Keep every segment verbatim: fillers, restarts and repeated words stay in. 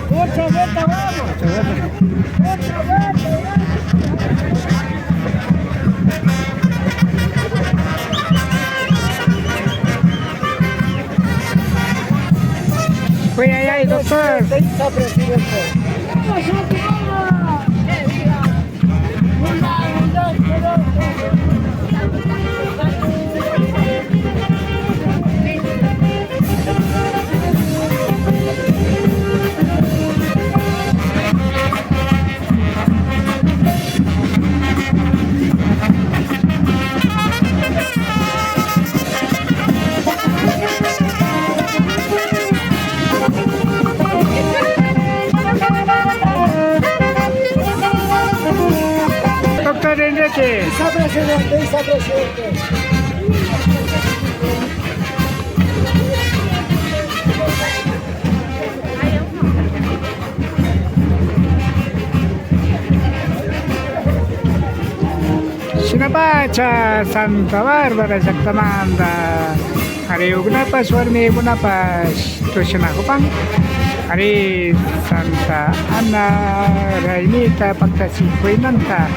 Otra vuelta, vamos. Otra vuelta, vamos. Uy, ay, ay, doctor. Doctor Enrique. Isa presidente, isa presidente. Shinapacha Santa Bárbara llaktamanta, ari, ukunapash, warmikunapash tushinakupan. Ari, Santa Ana raymita paktachikuymanta.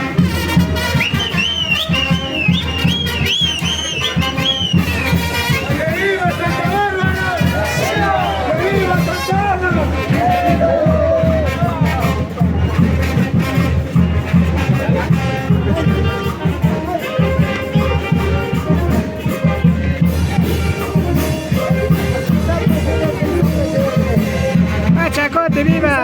Pachakuti viva.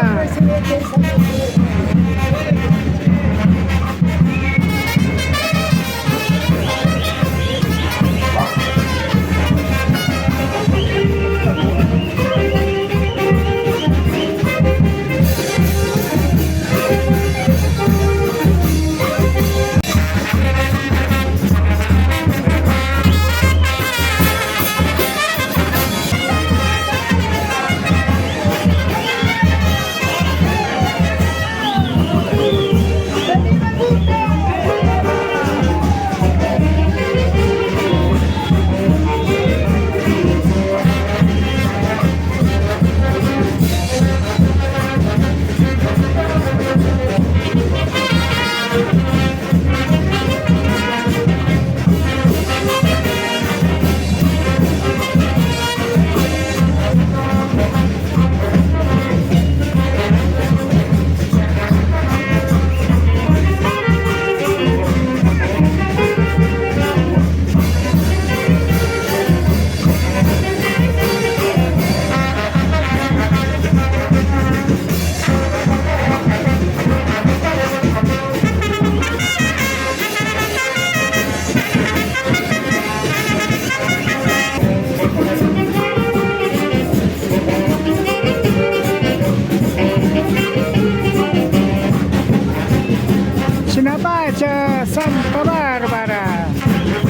Shinapacha Santa Bárbara,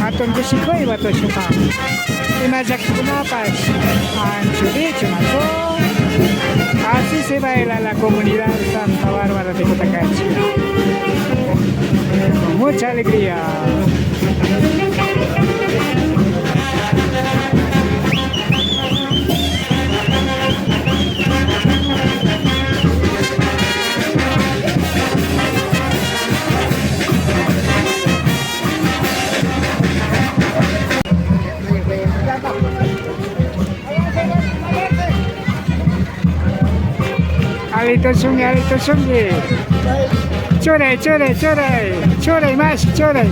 hatun kushikuywan tushupan. Ima llakikunapash anchulichu, nachu? Así se baila la comunidad Santa Bárbara de Cotacachi. Con mucha alegría. Alito shunki, alito shunki. Churay, churay, churay. Churay, mashi, churay.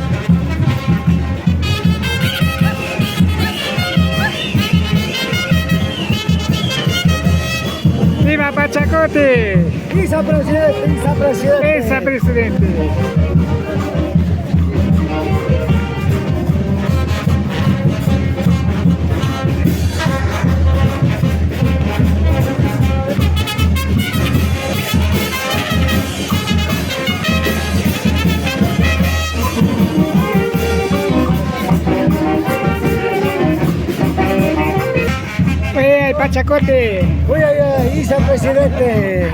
Viva Pachakuti. Isa presidente, isa presidente. Isa presidente. Uy, ay, Pachakuti. Uy, ay, ay, isa presidente.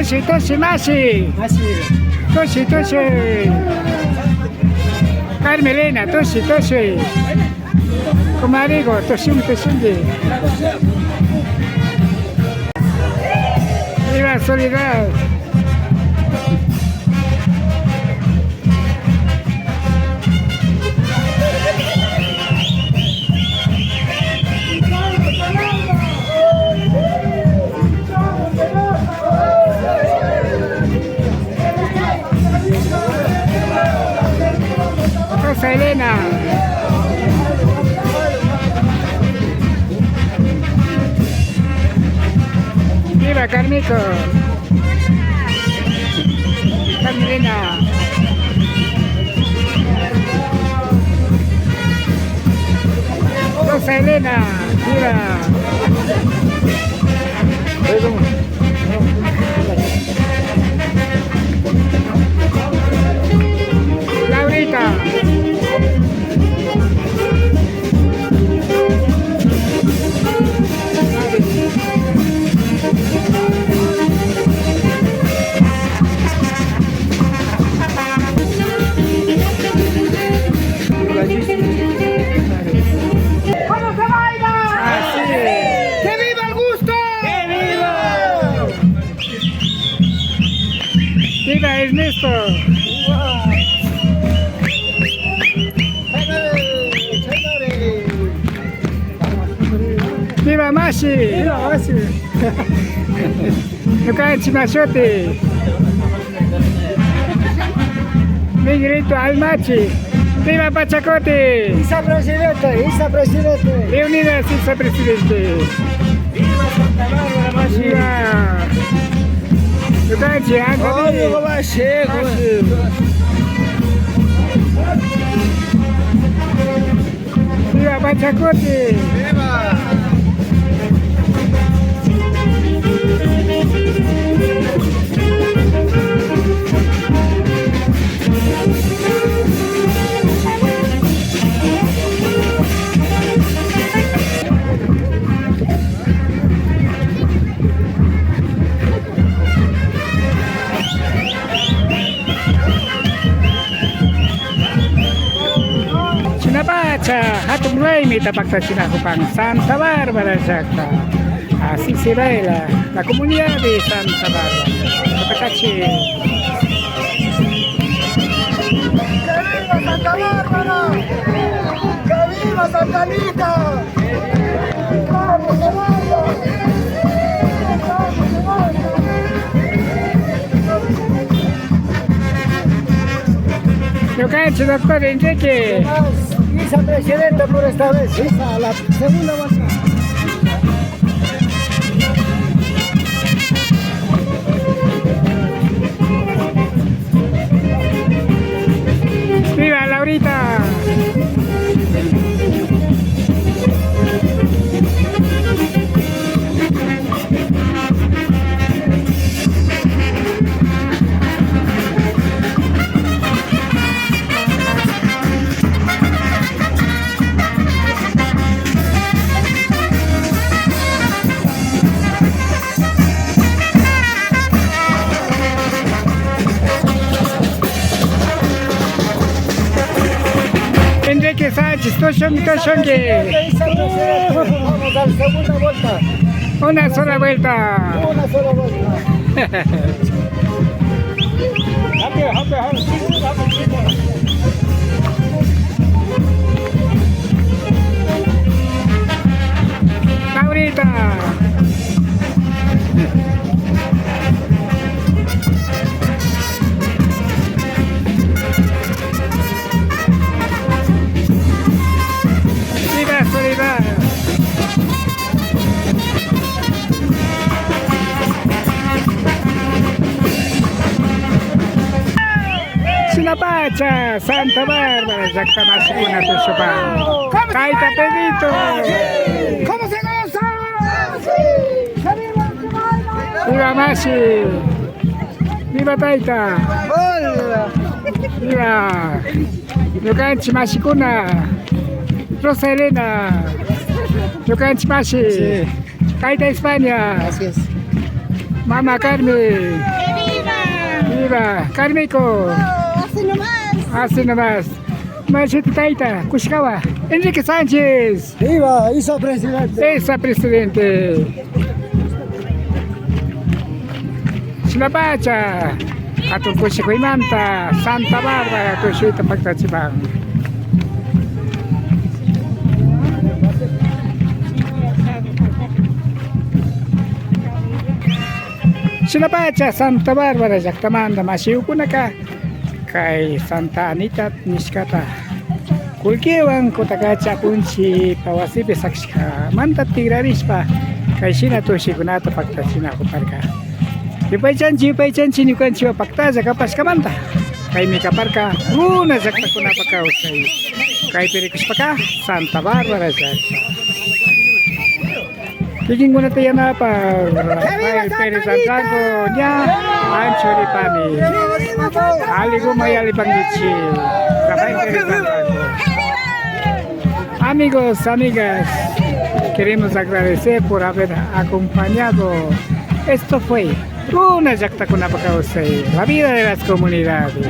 Tushi, tushi, mashi. Mashi. Tushi, tushi. Carmelina, tushi, tushi. Kumariku, tushunki, tushunki. Viva Soledad. Rosa Elena. Viva Carmico. Carmelina. Rosa Elena, viva. Laurita. ¿Cómo se baila? Así es. ¡Que viva el gusto! ¡Que viva! ¡Viva Ernesto! ¡Viva Mashi! ¡Viva Mashi! Ñukanchik mashuti Miguelito Almachi. ¡Viva Pachacuti! ¡Isa presidente! ¡Isa presidente! Leonidas Isa presidente. ¡Viva Santa Bárbara Mashi! ¡Viva! Ñukanchik Anthony. ¡Viva Mashi! ¡Viva Pachacuti! ¡Viva! Shinapacha hatun raymita paktachinakupan Santa Bárbara llakta. Así se baila la comunidad de Santa Bárbara. Patakachi. ¡Que viva Santa Bárbara! ¡Que viva Santa Anita! Ñukanchik doctor Enrique. Vicepresidente por esta vez, esa la segunda vuelta. ¡Viva Laurita! Enrique Sánchez, tushunki, tushunki. Vamos a dar segunda vuelta. Una sola vuelta. Una sola vuelta. Laurita. ¡Viva Soledad! Shinapacha Santa Bárbara llakta mashikuna tushupan. Tayta Pedrito. ¿Cómo se goza? ¡Viva Mashi! ¡Viva Tayta! ¡Viva! Ñukanchik mashikuna, Rosa Elena, ñukanchik mashi, sí. Tayta España. Así es. Mama Carmen. ¡Viva! ¡Viva! Carmico. Oh, así nomás. Así nomás. Mashita tayta, Kushkawa. Enrique Sánchez. ¡Viva! ¡Isa presidente! ¡Isa presidente! Shinapacha, hatun kushikuymanta Santa Bárbara tushuyta paktachipan. Shinapacha Santa Bárbara llaktamanta mashiyukunaka kay Santa Anita nishkata kullkiwan Kutakachi apunchikpa wasipi sakishkamanta tikrarishpa kay shina tushikunata paktachinakuparka. Yupaychanchi, yupaychanchi ñukanchiwa paktalla kapashkamanta. Kaymi kaparka runa llaktakunapa kawsay. Kaypi rikushpaka Santa Bárbara llakta. Kikinkunata yanapak Rafael Pérez Anrango ña anchuripami. Alliguman yallipankichik Rafael Pérez Anrango. Amigos, amigas, queremos agradecer por haber acompañado. Esto fue Runa Llaktakunapa Kawsay, la vida de las comunidades.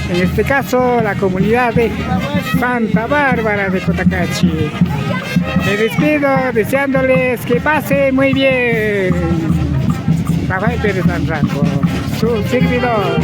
En este caso, la comunidad de Santa Bárbara de Cotacachi. Me despido deseándoles que pase muy bien. Rafael Pérez Anrango, su servidor.